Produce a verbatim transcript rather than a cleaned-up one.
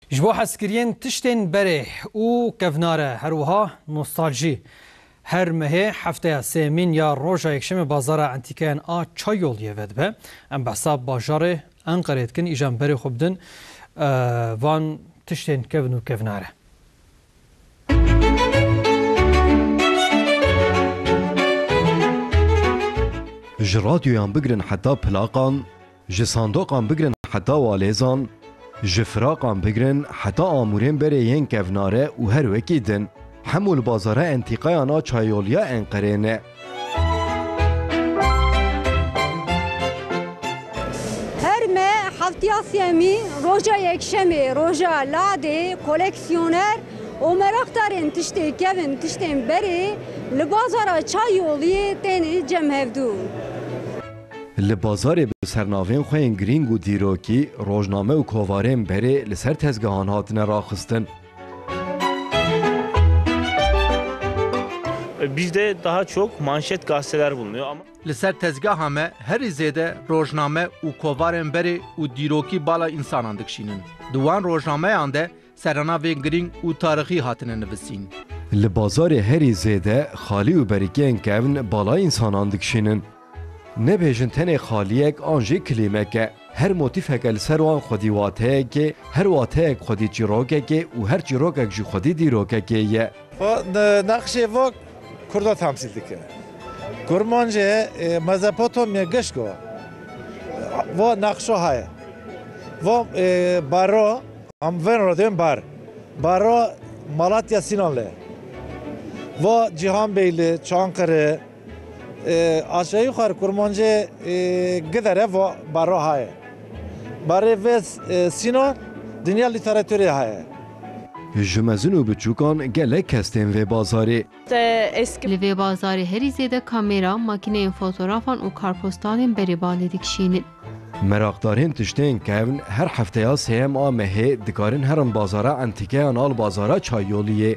Ji bo hezkiriyên tiştên berê û kevnare, her wiha nostaljî. Her mehê hefteya sêyemîn ya roja yekşemê bazara entîkeyan a Çayyoliyê vedibe. Em behsa bajarê Enqerê dikin, îjan berê xwe bidin, e, van tiştên kevn û kevnare. Ji radyoyan bigirin heta plaqan, ji sandoqan bigirin heta walêzan, ji firaqan bigirin heta amûrên berê yên kevnare û her wekî din, hemû li bazara entîqayan a Çayyoliya Enqerê ne. Her me heftiya sêyemî, roja yekşemê, roja ladê, koleksiyoner û meraqdarên tiştê kevn, tiştên berê li bazara Çayyoliyê têne cem hevdû. Li bazarê bi sernavên xwe yên girîng û dîrokî, rojname û kovarên berê li ser tezgehan hatine raxistin. Bizde daha çok manşet gazeteler bulunuyor ama Li ser tezgeha me herî zêde rojname û kovarên berê û dîrokî bala însanan dikişînin. Di wan rojnameyan de seranavên girîng û tarixî hatine nivisîn. Li bazarê herî zêde xalî û berikiyên kevn bala însanan dikişînin. Nebêjin tenê xaliyek an jî kilîmek e. Her motîfeke li ser wan xwedî wateyekê, her wateyek xwedî çîrokekê û her çîrokek jî xwedî dîrokekê ye. O, ne-, nexşê vo Kurda temsîl dike. Kurmancê, e, Mezopotamya gişko. Vo nexşo haye. Vo, e, baro, em ven rodên bar. Baro Malatya Sînan lê. Vo Cîhanbeyli, Çankırı, e, aşağı yukarı Kurmancê, e, gidere vo baro haye. Barê vê, e, Sînan dinya lîteratûrê haye. Ji mezin û biçûkan gelek kes tên vê bazarê. Li vê bazarê herî zêde kamera, makîneyên fotografan û karpostalên berê balê dikişînin. Meraqdarên tiştên kevn her hefteya sêyem a mehê dikarin herin bazara entîkeyan a li bazara Çayyoliyê.